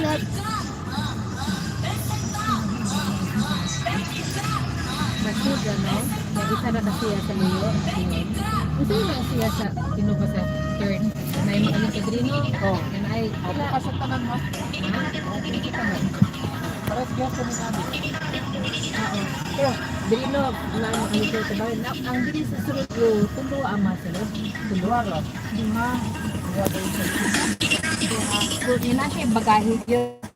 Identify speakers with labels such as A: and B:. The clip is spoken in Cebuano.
A: Chat.
B: Basig, ano? May isa na kasi sa Leo. Tingin. Unsa na siya sa tinuba sa turn? May mga aning padrino.
A: Oh.
B: And ay,
A: Oh, bukas ang tanan mo.
B: Ha?
A: Oh, bukas ang tanan. Parehas gyapon ni Nabi.
B: Oo. Pero, dili no, na ano kami sa ba? Na, ang dili sa sulod ko, tulo ama sila. Tulo.
A: Duha ra.
B: Duha.
A: Duha ba yun siya?
B: Duha. So, yun na siya yung bagahe yun.